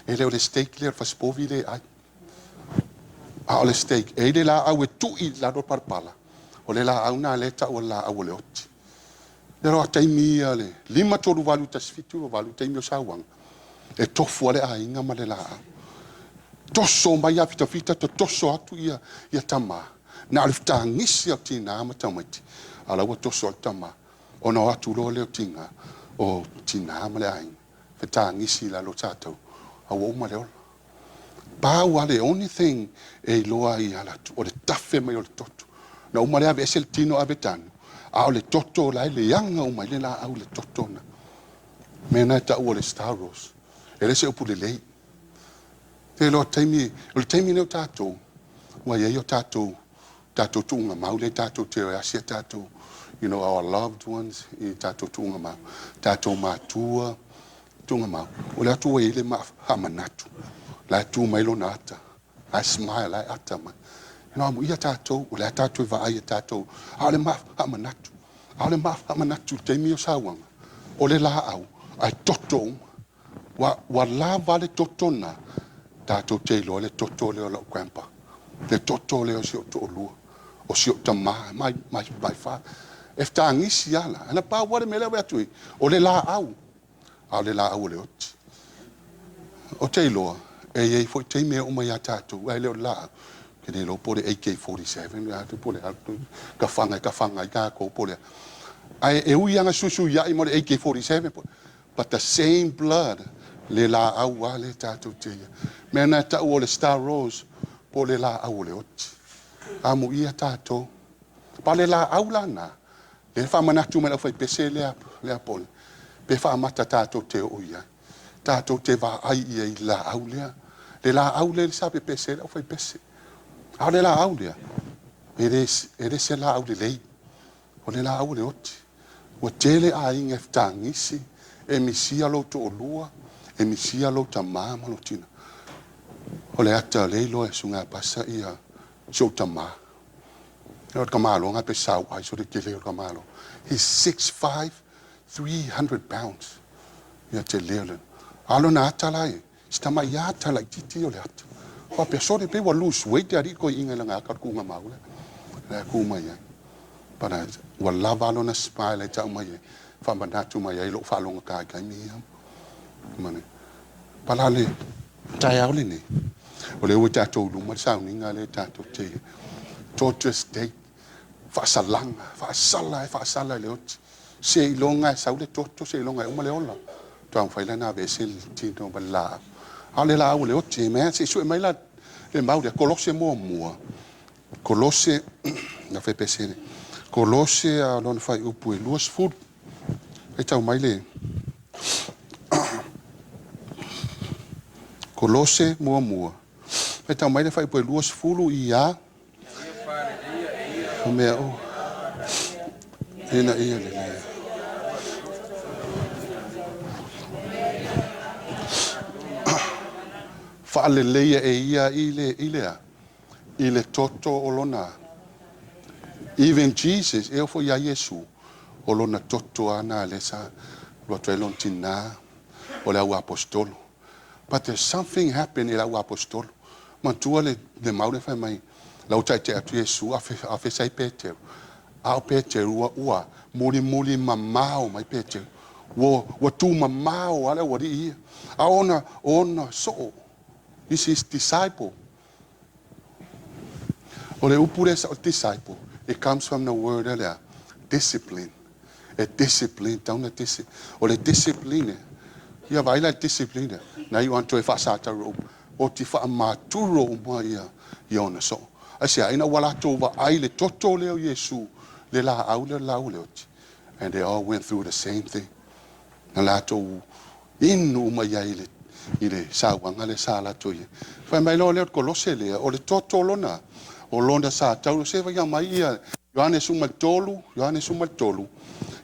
E le o le steak lea o le fasipovi le ai. A o le stake, e i le laau e tui i lalo o le palapala, o le laau na lea tau o le laau o le oti. Le roa taimi ia le 5 3 8 1 7 8 taimi o sauaga, e tofu a le aiga ma le laau. Toso mai a fitafita, te toso atu ia, ia tama. Na o le fetagisi o tina ma tamaiti. A la ua toso al tama. Ona o atu loa lea o tiga, o tina ma le aiga. Fetagisi i lalo tatou. A ua uma le ola. Pau lava le only thing e iloa ai ia latou, o le tafe mai o le toto. Na uma lea aveese le tino ave tanu, a o le toto la e leaga uma i le laau le toto na. Mea na e tau o le stauros. E le se upu lelei. Te iloa taimi, o le taimi nei o tatou, ua i ai o tatou, tatou tuuga mau lea tatou te o e asi a tatou, our loved ones, i tatou tuuga mau, tatou matua, tuuga mau. O le atu ua i ai le faamanatu. La e tu mai lona ata. La e smile, la e ata mai. Amu ia tatou, o le a tatou e vaai e tatou. A o le faamanatu. A o le faamanatu i le taimi o sauaga. O le laau, ae toto uma. Ua lava le toto na, tatou te iloa le toto lea o lau grandpa. Le toto lea o si ou toalua. O si ou tamā, my father. E fetagisi ala. Ana pau le mea lea ua atu i, o le laau. A o le laau o le oti. O te iloa, e iai foi taimi e oo mai ia tatou, ai le o le laau. Ke le iloa po o le AK-47, a po o le a, ka faga ka faga i takou po o le a. Ae e ui aga suisuiai mo le AK-47, but the same blood, le laau a le tatou te ia. Mea na tau o le stauros, po o le laau o le oti. Amu ia tatou. Pa le laau la na, le faamanatu mai lau faipese lea, lea pole, pe faamata tatou te oo i ai. Tatou te vaai ia i laau lea. Le laau lea le sa pepese lau faipese. A o le laau lea, e le se laau lelei. O le laau o le oti. Ua tele aiga e fetagisi, e misia lou toalua, e misia lou tamā ma lou tina. O le ata o le iloa e suga pasa ia si ou tamā. O le kamaloga pe sau ai so le tele o le kamalo. He's 6'5", 300 pounds. Ia te leo le. Alo na ata la e. Si tama ia ata la i titi o le ata. Wa pe sore pe ua lose weight ari ko inga la ngaka ku nga mau le. Le ku mai ai. Para ua lava lona smile e tau mai e. Whamanatu mai ai lo whalonga kai kai mi ia. Mane. Pala le tai au le nei. O le ua tātou luma le sauniga le tātou te torture stake. Faasalaga, faasala e faasala i le oti. Se iloga e sau le toto, se iloga e uma le ola. Tua mawhai la na vese le tino ma le laau. A o le laau o le oti, mea se sue mai la le mau lea, Kolose mua mua. Kolose, na whai pesere. Kolose a lona fuaiupu e 20. Faitau mai le Kolose muamua. Faitau mai le fuaiupu e 20 ia. O mea o. Ina ia lelei. Faaleleia e ia i le i le toto o lona. Even Jesus, e ofo ia Iesu, o lona toto ana le sa, lua toe lona tina, o le au apostolo. But there's something happened i le au apostolo. Matua le mau le fai mai, lau tai te atu Iesu, afe sai Peteru. A o Peteru ua muli muli mamao mai Peteru. Ua tu mamao ale ua ri ia. A ona so. This is disciple. O le upu le sa o disciple. It comes from the word earlier, discipline. A discipline, down a discipline. O le discipline. Ia vai la discipline. Na i wanto e whaasata ro. O ti whaamaturo uma ia ia ona so. Asia ina wala tō wa ai le toto leo Yesu le la au le la le oti. And they all went through the same thing. Na la tō inu uma ia i le sāwanga le sā la tō ia. Whai mai lo leo Kolose lea, o le toto lona. O londa sa tau se vai mai ia Ioane suma tolu, Ioane suma tolu.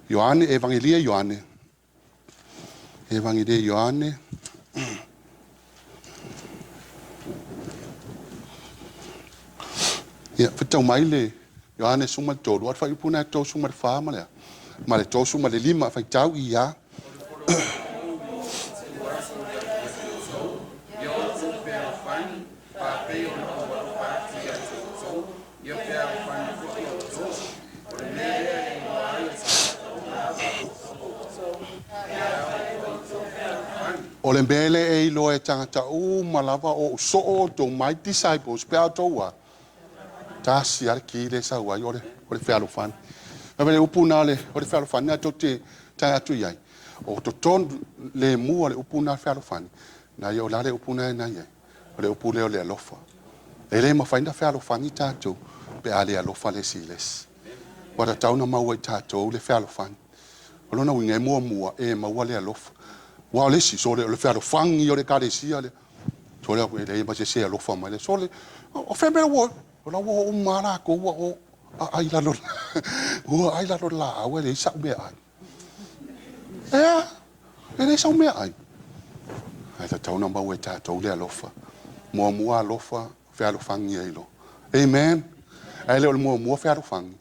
Ioane Evangelia Ioane. Evangelia Ioane. Ia fatau mai le Ioane suma tolu, at fai puna to suma fa ma le. Ma le to suma le lima fai tau ia. O le mbele e ilo e tangata u malava o so o to my disciples pe atoa. Tasi ar ki le sa wai o le fealofani. Na le upu na le o le fealofani na to te tangatu iai. O to ton le mua le upu na fealofani. Na ia o la le upu na na iai. O le upu le o le alofa. E le mawhaina fealofani tātou pe a le alofa le siles. Wata tauna maua i tātou le fealofani. O lona winga e mua mua e maua le alofa. Wa le si so le fealofangi o le kalesia le. So le le ma se se alofa mai le. So le o whemera wo o la wo o mara ko wa o ai la lo. Ua ai la lo la au le sa me ai. Ea e le sa me ai. Ai ta tauna maua i tātou le alofa. Mua mua alofa fealofangi ai lo. Amen. Ai le o le mua mua fealofangi.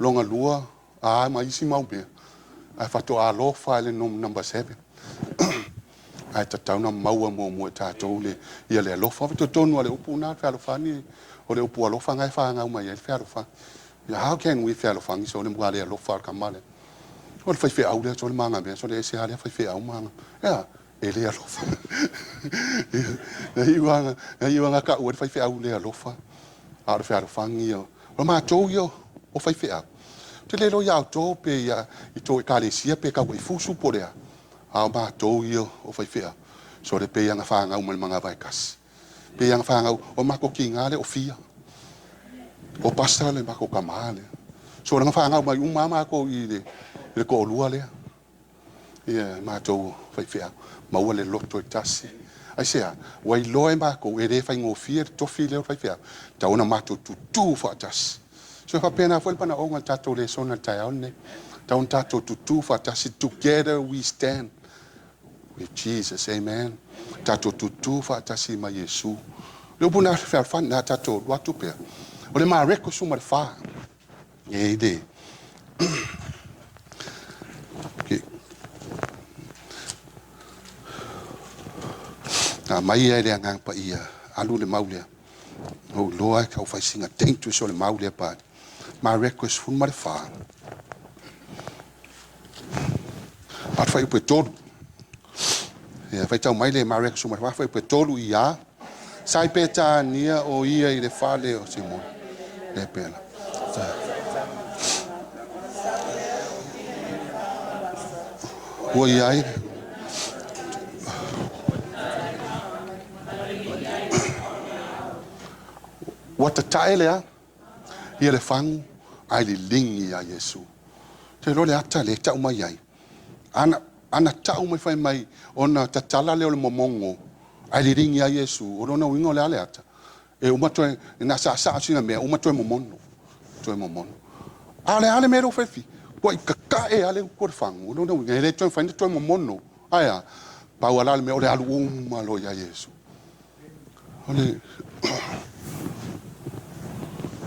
Longa lua a mai isi mau mea. Ai whato alofa le number 7. Ai ta tauna maua mua mua tātou le ia le alofa. Fa tonu ale upu na fealofani o le upu alofa ngai whaangau mai ai fealofani. How can we fealofani so le mua le alofa ka male. O le whai wheau le so le manga mea so le ese hale whai wheau manga. Ea e le alofa. Na iwanga ka ua le whai wheau le alofa. A le fealofangi o. O mātou ia o whai wheau. Te lelo ia tō pe ia i tō e kalesia pe ka wai fusu po lea. A o mātou ia o whai whea. So le pe ianga whaangau ma le manga vai kasi. Pe ianga whaangau o mako ki ngā le o fia. O pasta le mako ka maa le. So ranga whaangau mai uma mako i le ko'olua lea. Ia mātou whai whea. Maua le loto e tasi. Ai sea, wai loa e mako e re whai ngōfia le tofi leo whai whea. Taona mātou tutu whaatasi. So e whapena fo le pana onga tātou le sona tai au nei. Taona tātou tutu whaatasi. Together we stand with Jesus, amen. Tātou tutu whaatasi ma Yesu. Le upu nā whealfani nā tātou watu pea. O le maa reko suma le wha. E ide. Okay. Nā mai ai le angang pa ia. Alu le maulea. O loa e kau whaisinga teintu so le maulea pa. Maa reko suma le wha. At whai upe tolu. Ia, whai tau mai le Marek suma whai pe tolu ia. Sai peta nia o ia i le whale o Simon. Le pela. Ua ia i. Ua tatae lea. Ia le whangu Ae liligi iā Iesu. Ou te iloa le ata lea e tau mai ai, ana, ana tau mai fai mai ona tatala lea o le momogo ae liligi lava Iesu, o lona uiga o le a le ata? E uma toe, na saasaa sina mea, uma toe momono, toe momono. A o le a le mea lea ua fai fi? Ua i kakae lava le utu a le fagu, o lona uiga e le toe mafai ona toe momono. Ae a? Pau lava la le mea o le alu uma loa ia Iesu. O le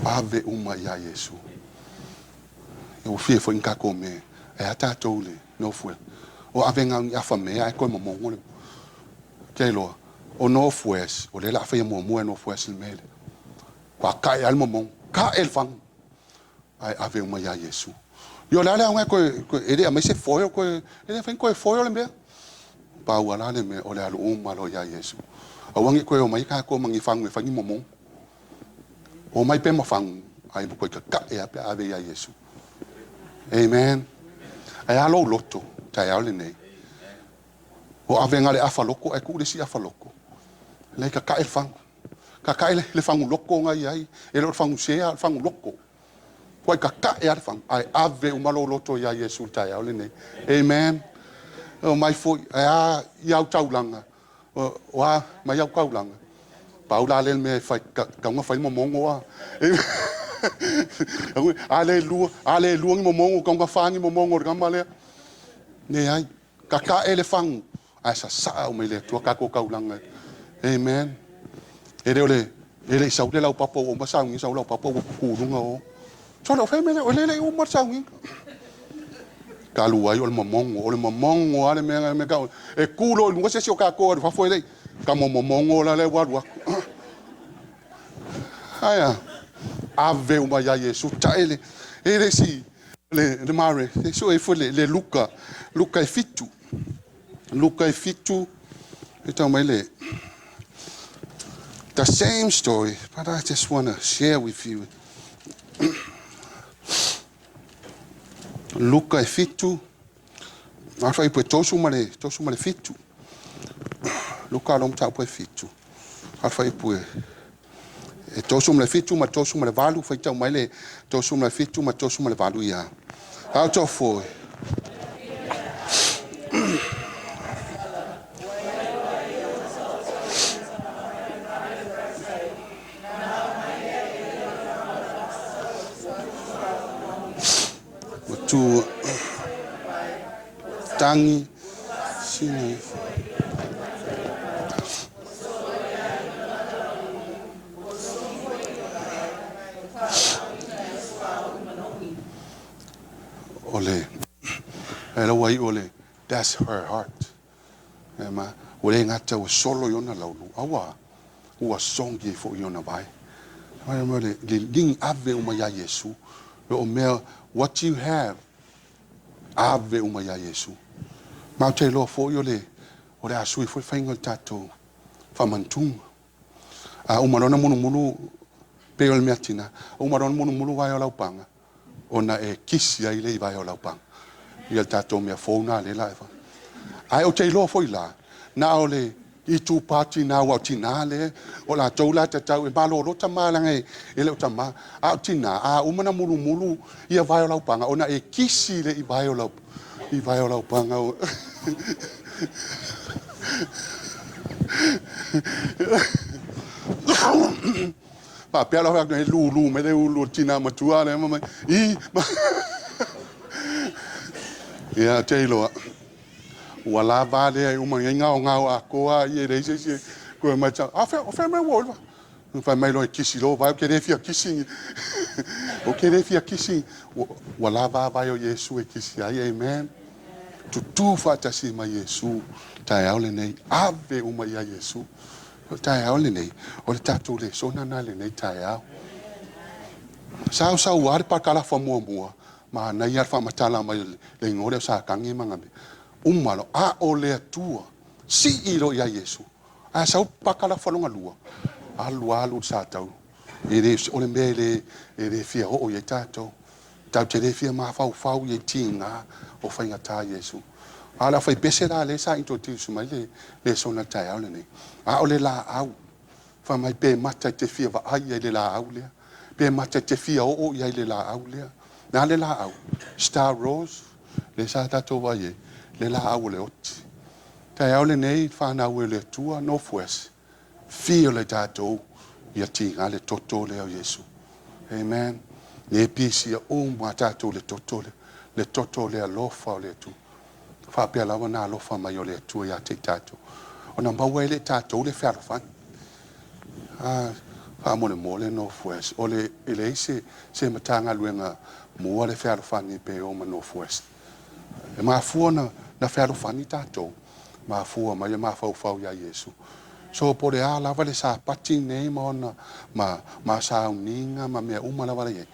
ave uma iā Iesu. Ua fia foi ni tatou mea, e a tatou le nofo o ave na o ni afa mea ae toe momono le te iloa. O North West, o lea o le a faia muamua e North West le mea lea. Ua tae lava le momono, tae le fagu, ae ave uma iā Iesu. Ia o le a le aoga e toe, e le aumai se foil toe, e le mafai ona toe foil le mea. Pau lava la le mea, o le alu uma loa iā Iesu. Aua ne i toe omai tatou ma ni fagu e fai ni momono. Omai pea ma fagu, ae toe kakae lava pe a ave iā Iesu. Amen. Ae a lou loto, taeao lenei. O ave na o le afa loko ae tuu le isi afa loko. Le kakae le fagu. Kakae le fagu loko na i ai. E le o le fagu sea, o le fagu loko. Ua i kakae lava le fagu. Ae ave uma lou loto iā Iesu le taeao lenei. Amen. O mai foi, ae a i au taulaga. O a mai au taulaga. Pau la le mea e fai, taunga fai momono a. A le lua, a le lua ni momono, taunga fa ni momono o le tama lea. Leai, kakae le fagu, ae sasaa uma i le Atua tatou taulaga. Amen. E le o le, e le i sau le laupapa ua uma saunia, sau laupapa ua tutu luga o. Sole o fea mea lea, o le le i uma le saunia. Talu ai o le momono, o le momono lava le mea, mea tau, e tu loa i luga se isi o tatou alu fafo e le i, ka momono la lea ua alu atu. Ae a, ave uma iā Iesu, tae le, e le isi, le mare, e sue ifo le Luka, Luka e 7, Luka e 7, e tau mai le, the same story, but I just want to share with you. Luka e 7, afa i pue 37 7. Luka lo mata pue 7. Afa i pue e 37 ma 38, faitau mai le 37 ma 38 ia. Out of 4. Tu tangi sini. O le, e lau ai o le, that's her heart. E ma, ua le gata ua solo i ona laulu, aua, ua songi foi i ona vae. Mai mo le, le ligi ave uma iā Iesu. O mea, what you have, ave uma iā Iesu. Ma ou te iloa foi o le, o le a sui foi faiga o le tatou faamanatuga. A uma loa ona mulumulu, pei o le mea tina, uma loa ona mulumulu vae o laupaga, ona e kisi ai le i vae o laupaga. Ia le tatou mea fou nā le la e fa. Ae ou te iloa foi la, na o le itupa tinā ua o tinā le, o latou la tatau e malolo tamā leaga e le o tamā. A o tinā, a uma na mulumulu ia vae o laupaga, ona e kisi le i vae o lau, i vae o laupaga. Faapea la e lulu mai le ulu o le tinā matua le ma mai, i, ma. Ia, te iloa. Ua lava lea e uma ngai ngao ngao a koa i e leai se isi koe mai tau. A fea, o fea mai ua oiva. Fai mai loa e kisi loa vai, o ke le fia kisi. O ke le fia kisi. Ua lava vai o Iesu e kisi ai, amen. Tutū faatasi ma Iesu, taeao lenei, ave uma iā Iesu. O taeao lenei, o le tatou lesona na lenei taeao. Sau sau a le pakalafa muamua, ma nai a le faamatala mai le igoa lea o Satani ma na mea. Uma lo, a o le Atua, sii loa iā Iesu. Ae sau pakalafa longa lua, alu alu le sa tau. E le, o le mea e le fia oo i ai tatou. Tatou te le fia mafaufau i ai tiga o faigata Iesu. A o le aufaipese la lea sa introduce mai le lesona taeao lenei. A o le laau, fai mai pe mata i te fia vaai ai le laau lea. Pe mata te fia oo i ai le laau lea. Na le laau, star rose, le sa tatou vai ai, le laau o le oti. Taeao lenei whanau e le Atua Northwest. Fia le tatou ia tiga le toto lea o Iesu. Amen. Ne pisi ia uma tatou le toto lea. Le toto lea alofa o le Atua. Faapea lava na alofa mai o le Atua ia te i tatou. Ona maua e le tatou le fealofani. Faamolemole Northwest. O le e leai se Matagaluega mua le fealofani pe o ma Northwest. E mafua na fealofani tatou. Mafua mai le mafaufau ia Iesu. So po le a lava le sapati nei ma ona ma sauniga ma mea uma lava la i ai.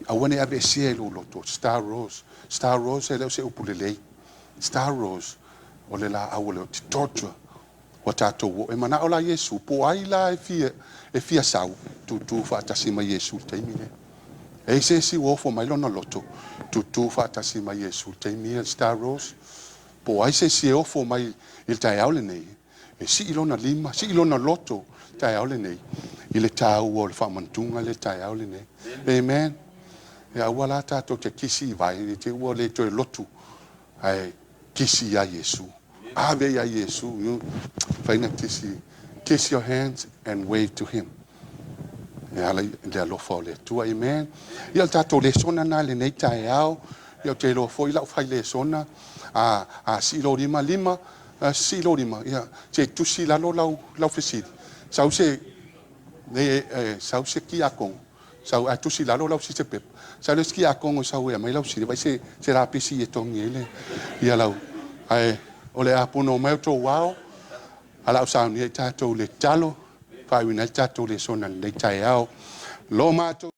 Aua ne i aveesea i lou loto. Star Rose. Star Rose e le o se upu lelei. Star Rose o le laau o le oti. Torture. Ua tatou o. E manao la Iesu. Po o ai la e fia sau. Tutu faatasi ma Iesu i le taimi lea. E i ai se isi ua ofo mai lona loto. Tutu faatasi ma Iesu i le taimi ia. Star Rose. Po o ai se isi e ofo mai i le taeao lenei. E sii lona lima, sii lona loto taeao lenei. I le tāua o le faamanatuga le taeao lenei. Amen. E aua la tatou te kisi i vai, te ua le toe lotu. Ae kisi ia Iesu. Ave ia Iesu. Faina kisi. Kiss your hands and wave to him. E ala i le alofa o le Atua. Amen. Ia o le tatou lesona na lenei taeao. Ia o te iloa foi lau fai lesona. A sii lou lima lima, sii lou lima. Ia, se tusi lalo lau fesili. Sau se, ne, sau se kiakongo. Sau a tusi lalo lau sise pepa. Sau le kiakongo sau e mai lau sili. Vai se lapisi e tongi ai le ia lau. Ae o le apono mai o tou ao. Ala o saunia i tatou le talo. Faauina ai tatou lesona lenei taeao. Lo matou.